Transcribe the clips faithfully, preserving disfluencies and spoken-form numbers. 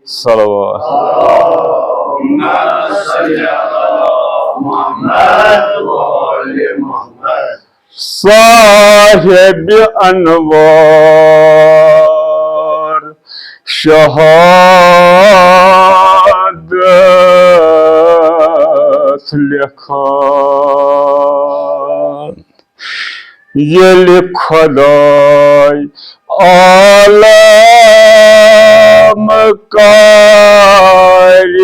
صلوات. اللهم صل على محمد وآل محمد. صاحب انوار شہادت لیکھان، ییٚلہِ خۄداے عالم کارِ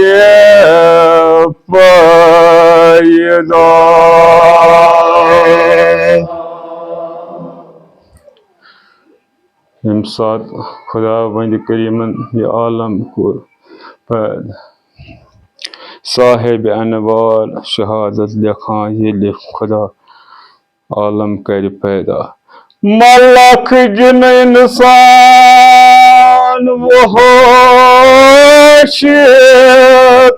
پیدا۔ ییٚمہِ ساتہٕ خۄدا وَندِ کریٖمن یہِ عالم کوٚر پٲدٕ، صاحب انوار شہادت لیکھان، ییٚلہِ خۄدا عالم کرِ پیدا۔ ملک جن انسان وحوش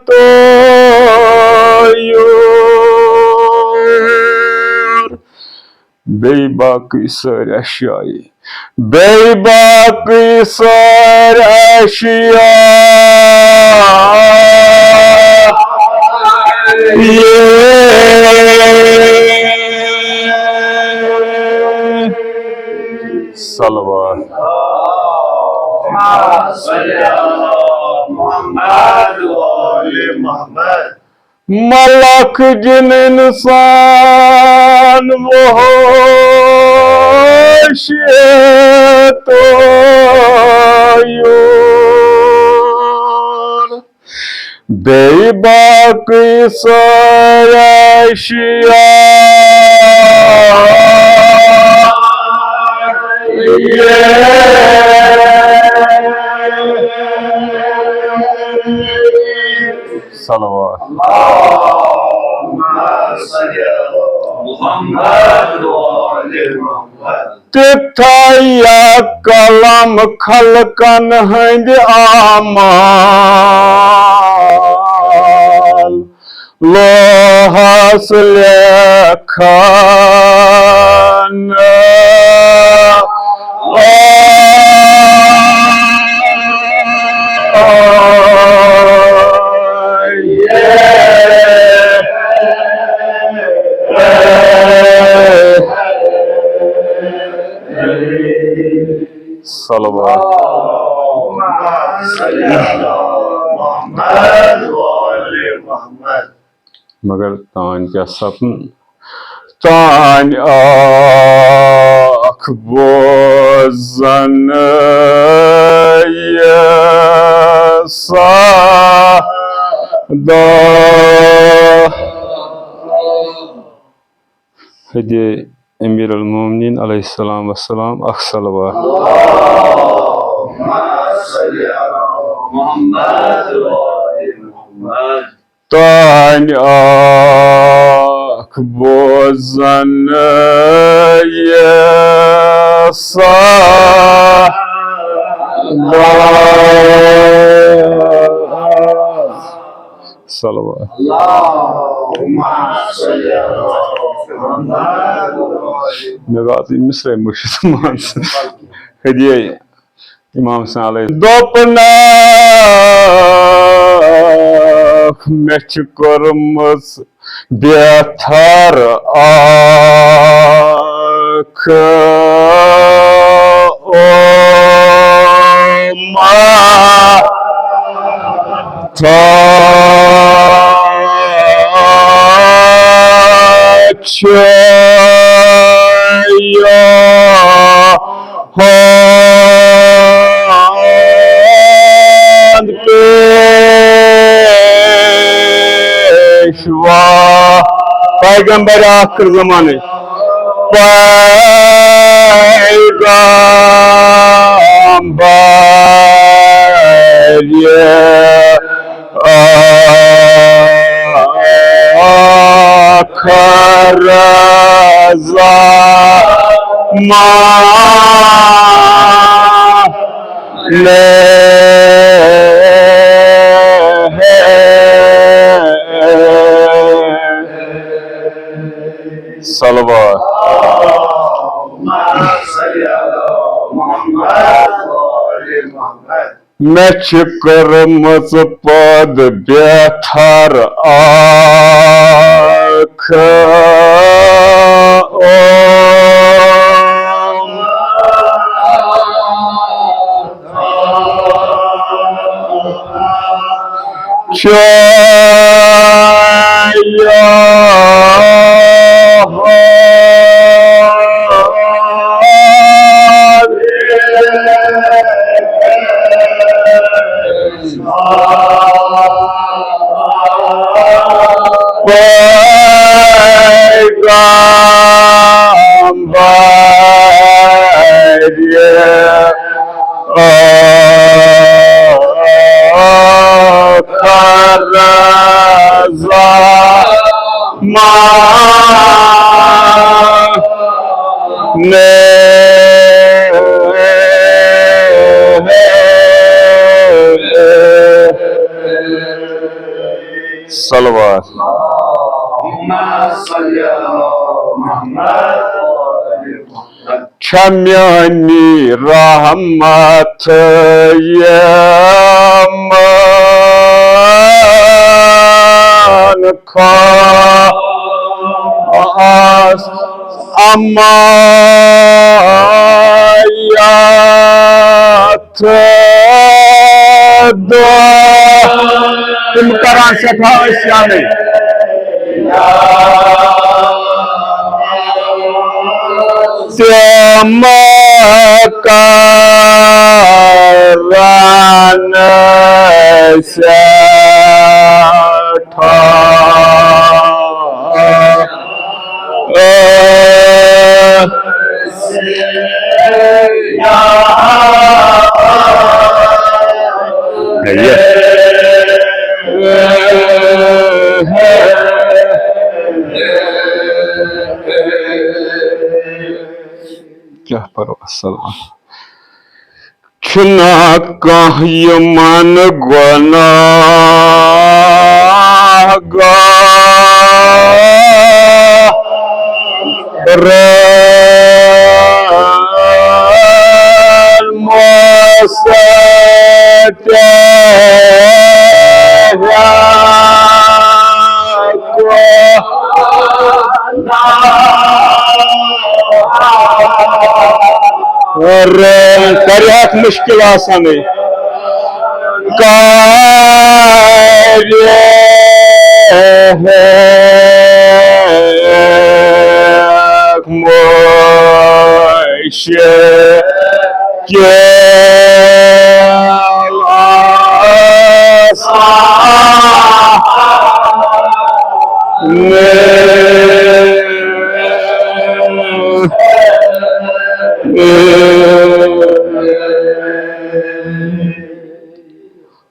طیور، بیٚیہِ باقٕے سٲرۍ اشیاے، بیٚیہِ باقٕے سٲرۍ اشیا۔ صلوات۔ محمد وآل محمد۔ ملک جن انسان وحوش طیور، بیٚیہِ باقٕے سٲرۍ اشیا۔ صلوات۔ اللهم صل على محمد وآل محمد۔ تِتھے یا قلم خلقن ہٕنٛدۍ اعمال لوہس لیکھان۔ صلوات۔ اللهم صل على محمد وآل محمد۔ مگر تانۍ کیٛاہ سپُد؟ تانۍ اکھ بوزن یہِ صدا۔ ہدیے امیر المومنین علیہ السلام والسلام اکھ صلوات۔ اللهم صل على محمد وآل محمد۔ تانۍ اکھ بوزن یہِ صدا۔ صلوات۔ اللهم صل على محمد۔ مےٚ گوٚو اَتھ مِصرعے مٔشِتھ، مان ژٕ۔ ہدیے امام حسین علیہ۔ دوٚپنکھ، مےٚ چھِ کٔرمٕژ بیتھر اکھ، او ما تھا چھُ یِہُنٛد پیشوا۔ پیغمبر آخر زمانٕچ۔ پیغمبر آخر زمانٕچ۔ صلوات۔ اللهم صل على محمد وآل محمد۔ مےٚ چھِ کٔرمٕژ پٲدٕ بیتھر اکھ۔ او پیغمبر آخر زمان۔ صلوات۔ چھےٚ میٛٲنی رحمت یِمن خاص اما یتھ دۄہ۔ تِم کران سٮ۪ٹھاہ عصیانٕے۔ تِم کرن سٮ۪ٹھاہ کیٛاہ پرو؟ السلام۔ چھُنہ کانٛہہ یِمن گۄناہ گارن مو سۭتۍ ہٮ۪کو اور کریاکھ مشکل آسان ہے۔ کریاکھ مشکل آسان۔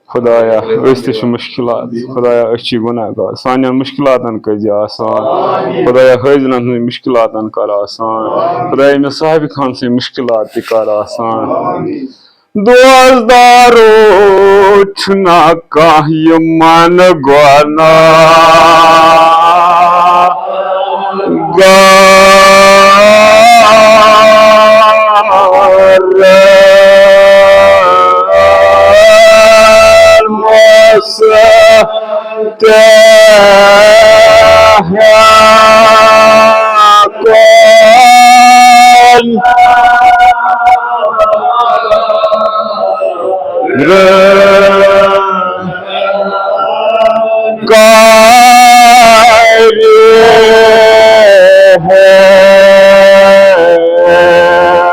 خدایا، أسۍ تہِ چھِ مُشکِلات۔ خدایا، أسۍ چھِ گُناہ گار۔ سانٮ۪ن مُشکِلاتَن کٔرۍ زِ آسان۔ خدایا، حٲضِرَن ہٕنٛدۍ مُشکِلاتَن کر آسان۔ خدایا، مےٚ صاحبِ خان سٕنٛدۍ مُشکِلات تہِ کر آسان۔ دوستدارو، چھُنہ کانٛہہ یِمن گۄناہ گارن مو سۭتۍ ہٮ۪کو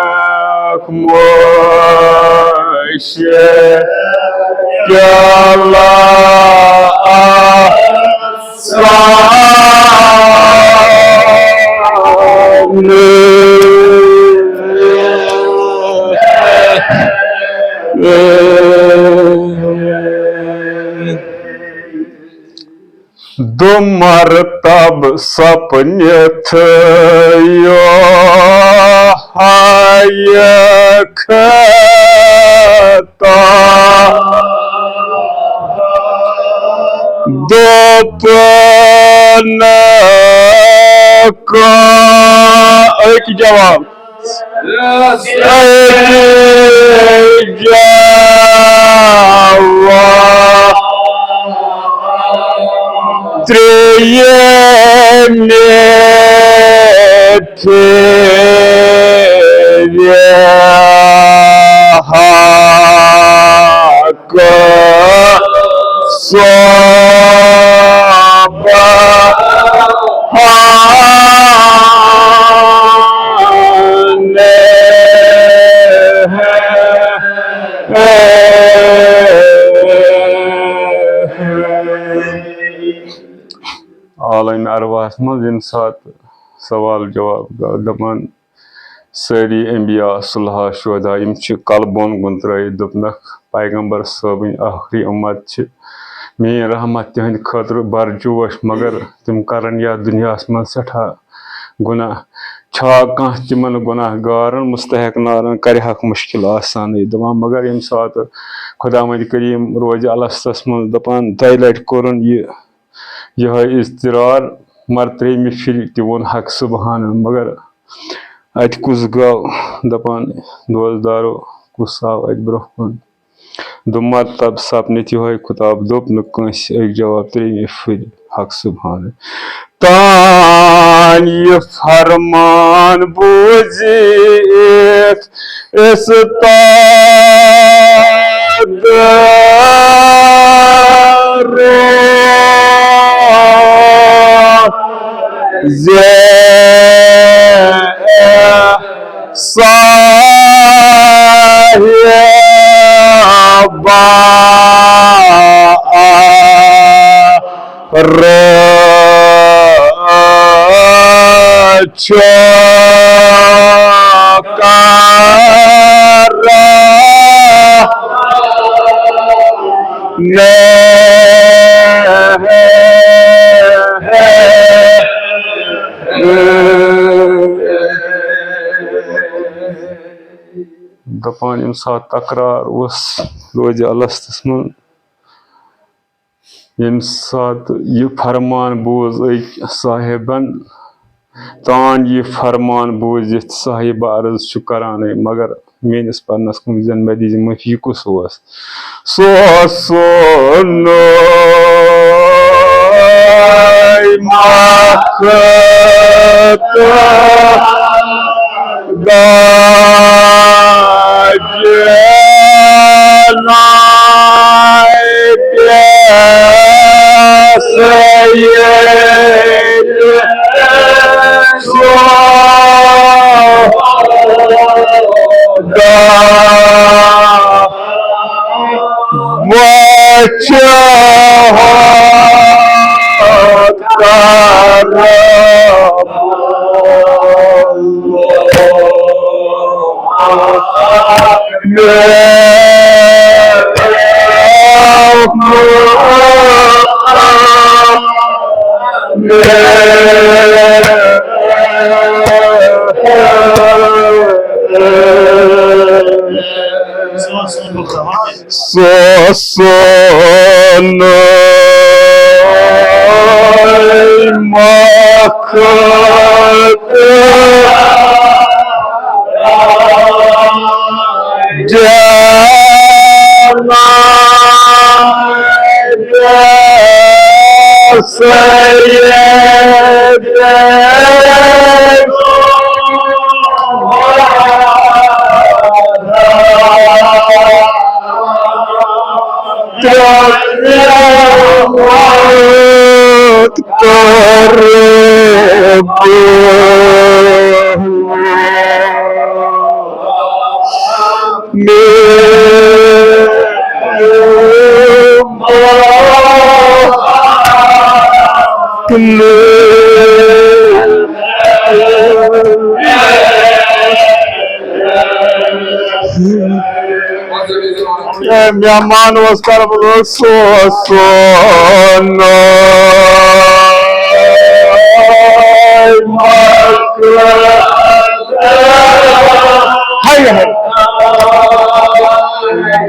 کریاکھ مشکل آسان۔ دُ مرتب سپنِتھ یوہے خطا۔ دوٚپُن، کا-، أکۍ جواب۔ سیدی جواب ترٛیٚیِمہِ پھِرِ حق صبحانہ۔ عالم ارواحس منٛز ییٚمہِ ساتہٕ سوال جواب گوٚو، دپان، سٲری انبیاء، صلحاء، شہداء، یِم چھِ کلہٕ بۄن کُن ترٲیِتھ۔ دوٚپنکھ، پیغمبر صٲبٕنۍ ٲخری اُمت چھِ میٲنۍ رحمت تِہنٛدِ خٲطرٕ بر جوش، مگر تِم کرن یتھ دُنیاہس منٛز سٮ۪ٹھاہ گۄناہ۔ چھا کانٛہہ تِمن گۄناہ گارن مستحق نارن کرِ ہاکھ مُشکل آسانٕے؟ دپان، مگر ییٚمہِ ساتہٕ خداوند کریم روزِ الستس منٛز دپان، دۄیہِ لٹہِ کوٚرُن یہِ یِہوٚے اضطرار، مگر ترٛیٚیِمہِ پھِرِ تہِ ووٚن حق سبحانہ۔ مگر اَتہِ کُس گوٚو دَپان، دوستدارو، کُس آو اَتہِ برٛونٛہہ کُن؟ دوٚپ، مطلب سَپنِتھ یِہوٚے خطاب، دوٚپ نہٕ کٲنٛسہِ أکۍ جواب ترٛیٚیِمہِ پھِرِ حق سبحانہ۔ تان یہِ فرمان بوٗزِتھ استاد روزِ صاحبہ رٲچھ کران۔ دپان، ییٚمہِ ساتہٕ تکرار اوس روزِ الستس منٛز، ییٚمہِ ساتہٕ یہِ فرمان بوٗز أکۍ صاحبن، تان یہِ فرمان بوٗزِتھ صاحبہ عرض چھُ کرانٕے، مگر میٲنِس پرنس کُن زن مےٚ دِژ معٲفی، یہِ کُس اوس؟ سُہ اوس سونُے مۄکھ تہٕ گاجہِ ناے پیٚسہٕ ییٚتہِ سودا۔ وۄچھِ ہتھ کرٕ سُہ سونُے مۄکھ تہٕ جناب سید ترٛوٹ کر بہٕ مےٚ اے مہمان اوس کربلُک سُہ اوس سونُے مۄکھ۔ ہاے ہاے۔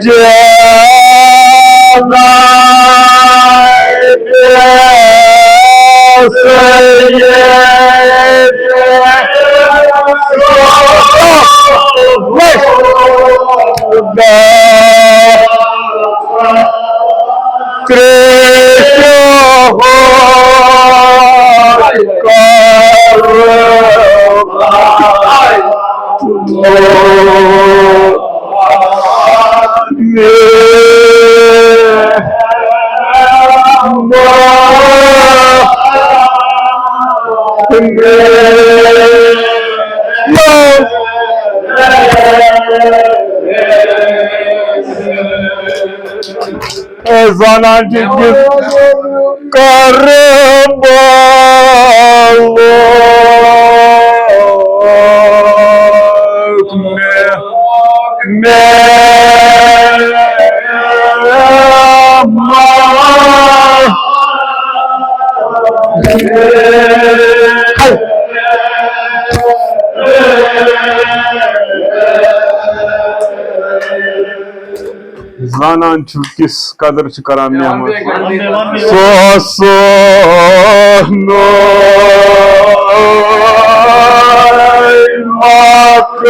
جناب سید تریشو ہو کر زانان چھِ کِس کربلُک مےٚ، مےٚ زانان چھُ کِس قدر چھُ کران مےٚ منٛز۔ سُہ سونُے مۄکھ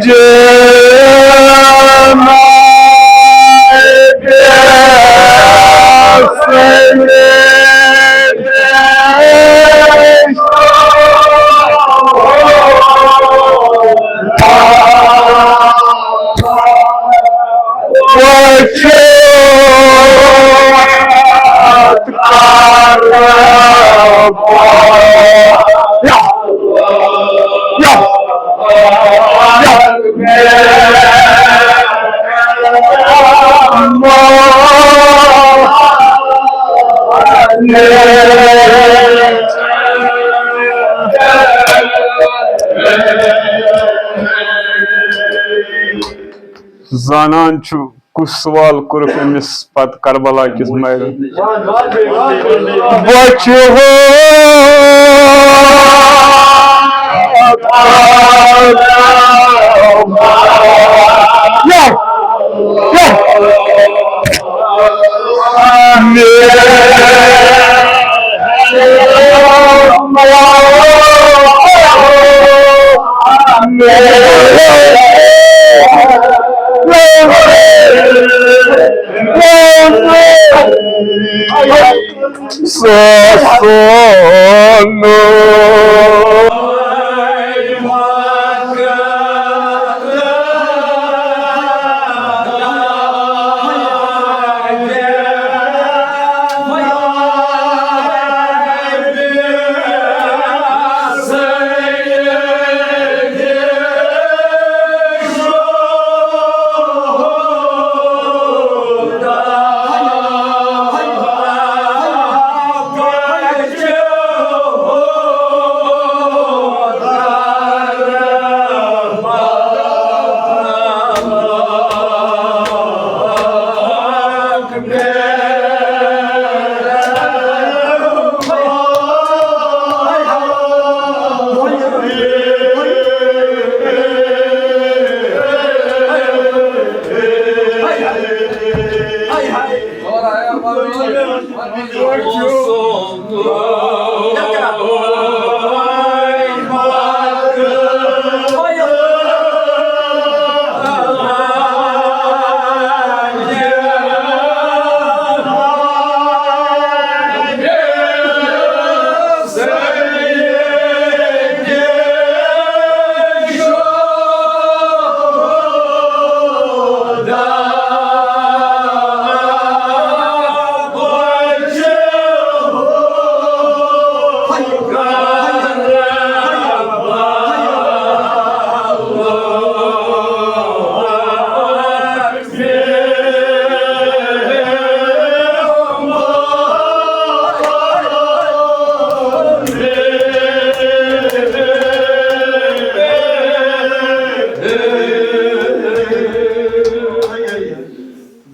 جناب۔ زانان چھُ، کُس سوال کوٚرُکھ أمِس پتہٕ کربلا کِس میدانس؟ بہٕ چھُس سونُے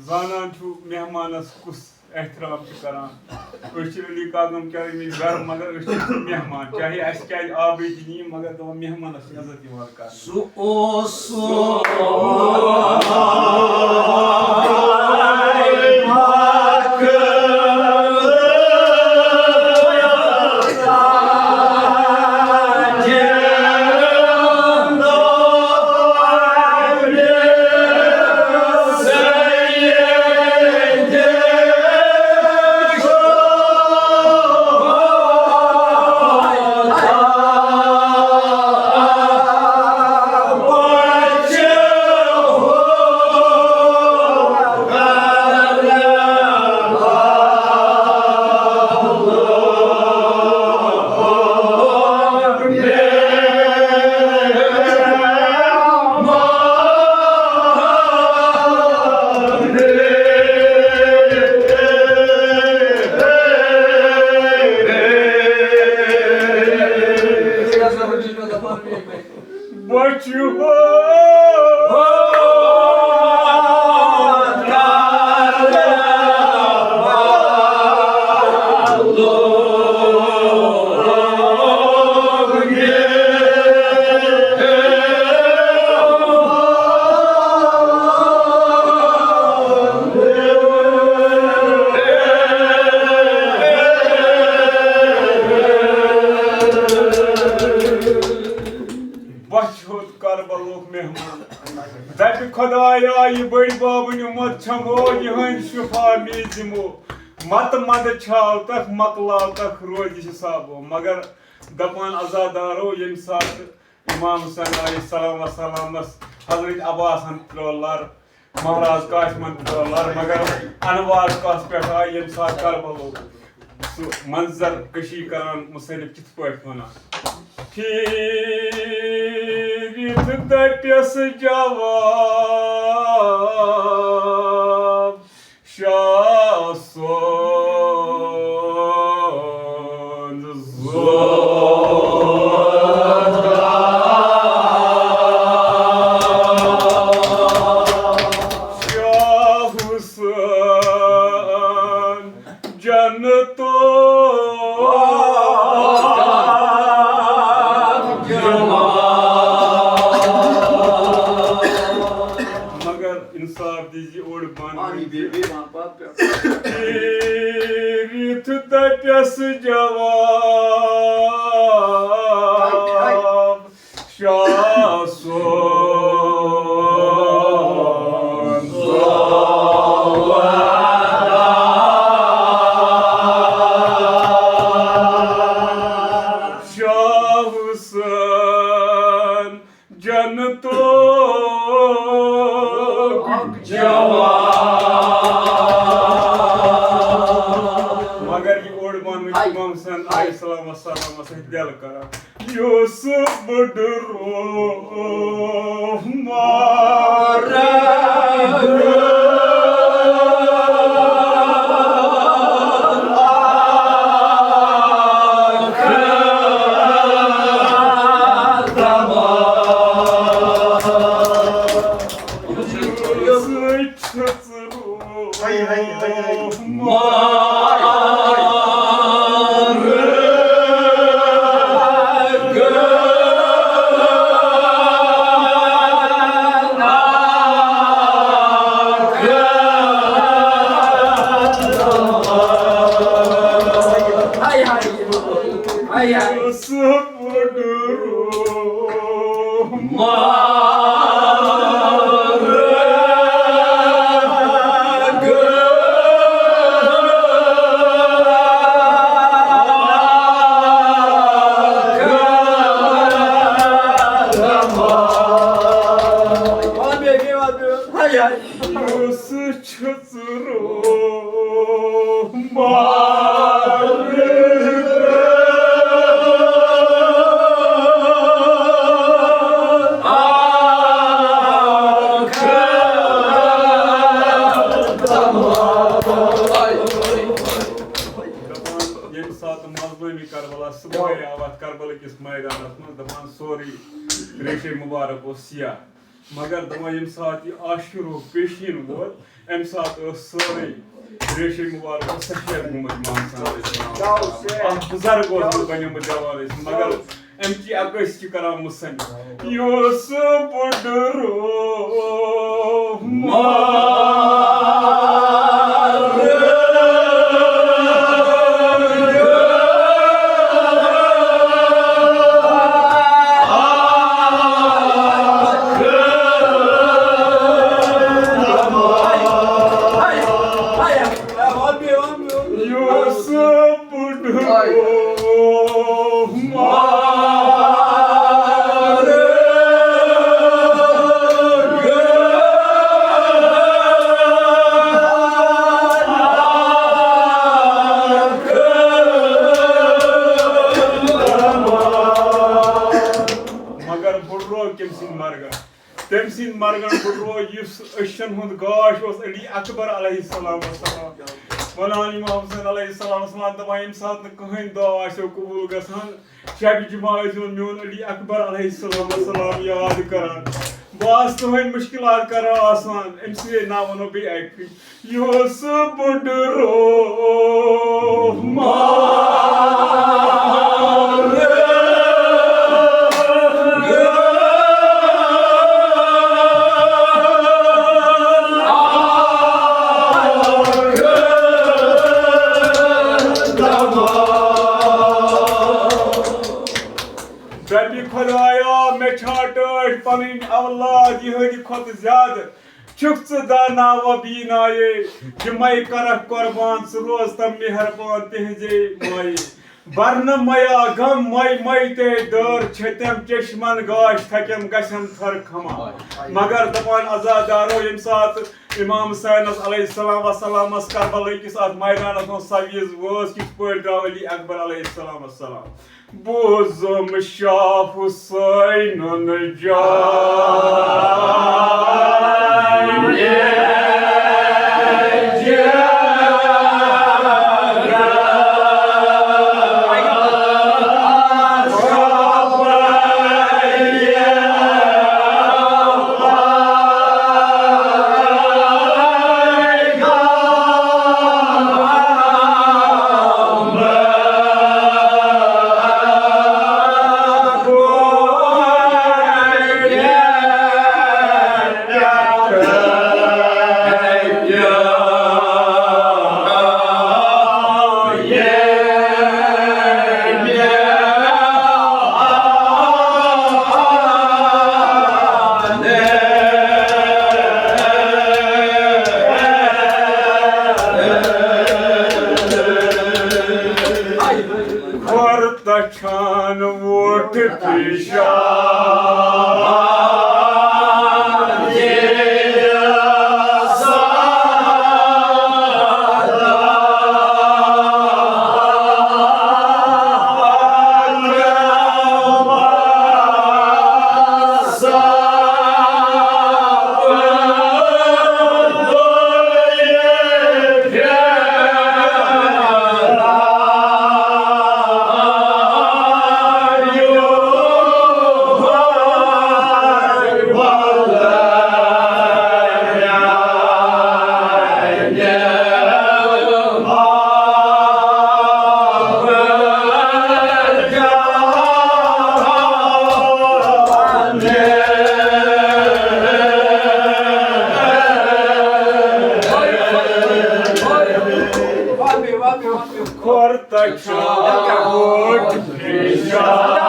زانان چھُ مہمانس کُس احترام چھُ کران۔ أسۍ چھِ علی کاکم کیٛاہ أمِس گرٕ، مگر أسۍ چھِ مہمان، چاہے اَسہِ کیٛازِ آبٕے تہِ نِیہِ، مگر دَپان مہمانس چھِ عزت یِوان کرنہٕ۔ سُہ اوس سُہ دَپہِ خۄدایا، یہِ بٔڑۍ بابٕنۍ اُمت چھَمو، یِہٕنٛدۍ شفا میٖزِمو۔ مَتہٕ مَنٛدٕ چھاو تَکھ، مۄکلاو تَکھ روزِ حسابو۔ مگر دَپان عزادارو، ییٚمہِ ساتہٕ امام حسین علیہ السلام وسلامس حضرت عباسن ترٲو لر، مہراز قاسمن ترٲو لر، مگر انوار کتھ پٮ۪ٹھ آے، ییٚمہِ ساتہٕ کربلو سُہ منظر کشی کران مصنف کِتھ پٲٹھۍ ونان؟ پھیٖرِتھ دَپٮ۪س جواب، شاہ سُنٛد زوتار۔ شاہ حسین جنتُک جوان۔ مگر انصاف دیٖزِ اوٚڑ بان پانی ؤنۍ زِ بیٚیہِ بیٚیہِ وَن پَتہٕ پٮ۪ٹھ۔ پھیٖرِتھ دَپٮ۪س جواب، شاہ سُنٛد زوتار۔ شاہ حسین جنتُک جوان۔ مگر یہِ اوٚڑ بان ؤنۍ امام حسین علیہ السلام والسلام سۭتۍ دِل کران۔ یُس بُڈٕ روح مارٕ دَپان، ییٚمہِ ساتہٕ مظلوٗمِ کربلا صبحٲے آو اَتھ کربلا کِس مٲدانَس منٛز، دَپان، سورُے ریشے مُبارک اوس سِیاہ۔ مگر دَپان، ییٚمہِ ساتہٕ یہِ عاشورُک پیشیٖن ووت، اَمہِ ساتہٕ ٲس سٲرٕے ریشے مُبارک سفید گوٚمُت۔ اَکھ بُزرگ اوس نہٕ بَنیومُت جوان ٲسِتھ، مگر اَمہِ چی عکٲسی چھِ کران مُصنِف۔ یُس بُڈٕ روح مارٕ۔ یُس بُڈٕ روح مارٕ۔ مگر بُڈٕ روو کٔمۍ سٕنٛدِ مرگہٕ؟ تٔمۍ سٕنٛدِ مرگن پٮ۪ٹھ روز یُس أچھن ہُنٛد گاش اوس علی اکبر علیہ السلام والسلام۔ وَنان امام حسین علیہ السلام والسلام، دَپان، ییٚمہِ ساتہٕ نہٕ کٕہٕنۍ دُعا آسیو قبوٗل گژھان، شبِ جمعہ ٲسۍزیون میون علی اکبر علیہ السلام والسلام یاد کران۔ بہٕ آسہٕ تُہٕنٛدۍ مُشکِلات کران آسان، أمۍ سٕنٛدے ناوٕ وَنو بیٚیہِ اَکہِ پھِرِ۔ یُس بُڈٕ روح مارٕ۔ دَپہِ خۄدایا، مےٚ چھا ٹٲٹھۍ پنٕنۍ اولاد یِہٕنٛدِ کھۄتہٕ زیادٕ چھُکھ ژٕ دانا و بینایے، یِمے کرکھ قربان، ژٕ روز تم مہربان تِہنٛزے مایے۔ برنہٕ میا غم مے مے تے دٲر چھِ تِم چشمن گاش تھکٮ۪م گژھن تھر کھما۔ مگر دپان عزادارو، ییٚمہِ ساتہٕ امام حسینس علیہ السلام وسلامس کربلہٕ کِس اتھ میدانس منٛز سویز وٲژ، کِتھ پٲٹھۍ درٛاو علی اکبر علیہ السلام السلام؟ بوزم شاہ حسینن جان۔ کھۄر تَچھان ووٹ پیشان۔ کھۄر تَچھان ووٹ پیشان۔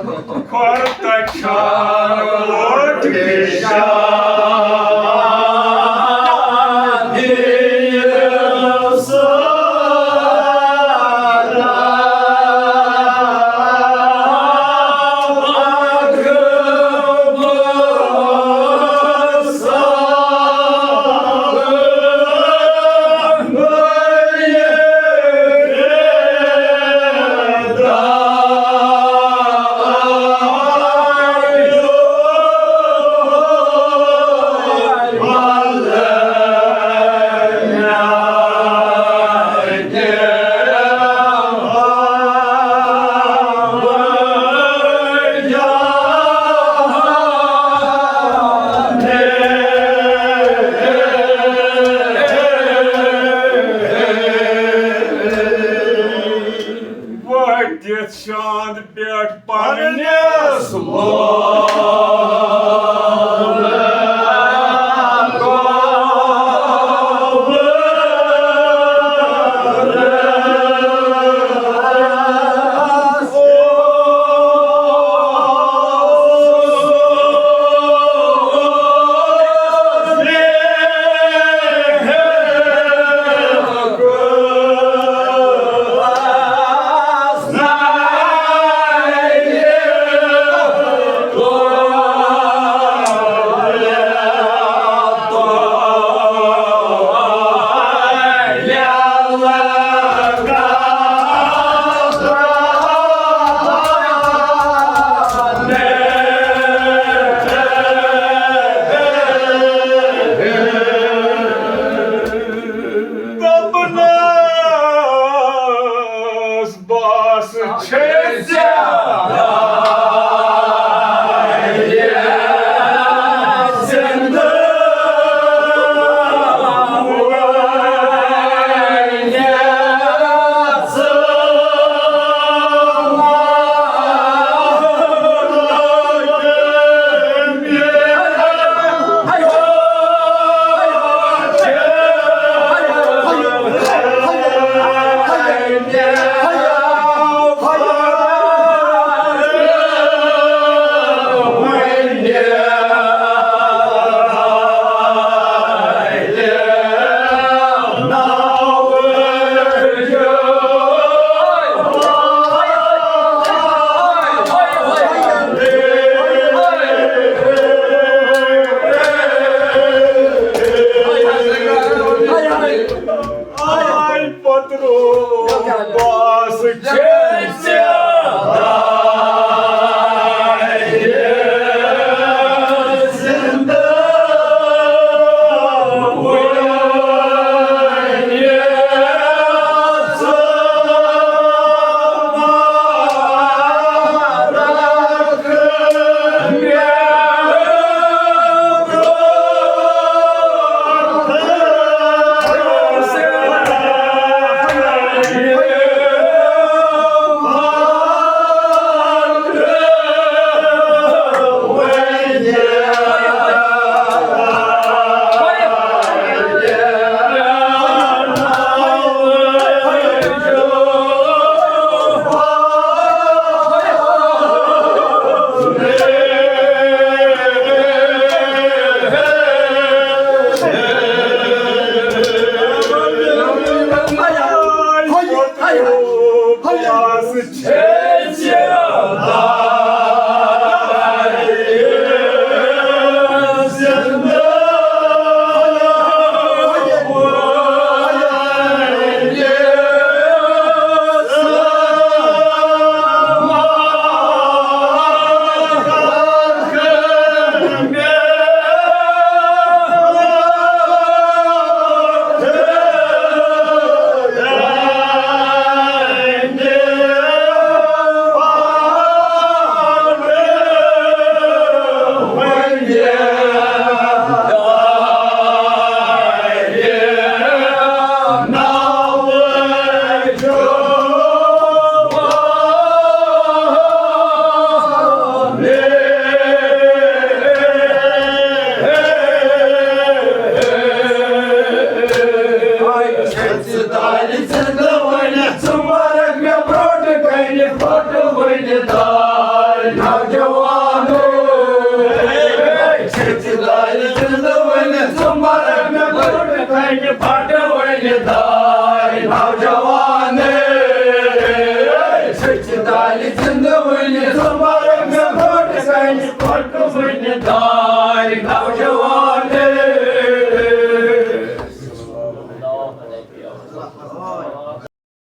کھۄر تہٕ چھانہٕ ووٚٹھ نِشان۔ وٲتِتھ شاند پٮ۪ٹھ پننِس لولہٕ دپنس بس چھے ژےٚ زندٕ آے پترو بس چھے ژےٚ زندٕ وُنہِ۔ دارِ زِندٕ ؤنِتھ ژٕ مرکھ مےٚ برٛونٛٹھ کنہِ پھۄٹہٕ ؤنِتھ دارِ۔ زندٕ وٕنہِ ژٕ مرگ مےٚ برٛونٛٹھ کنہِ، پھۄٹہٕ وٕنہِ دارِ نوجوان۔